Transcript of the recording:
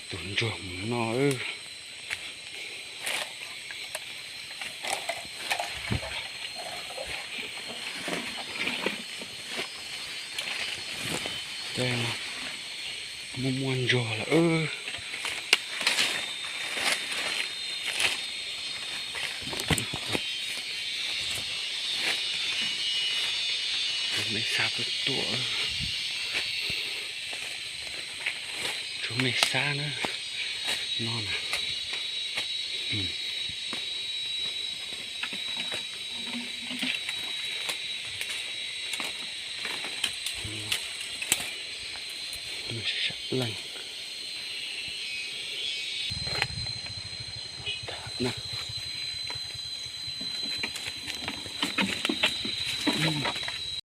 Tus ntsuag mus no. Tej no muaj muaj ntsuag lawm. Tshuav me xab tuaj tuaj. Tshuav me xab na. No na. Sab leej na.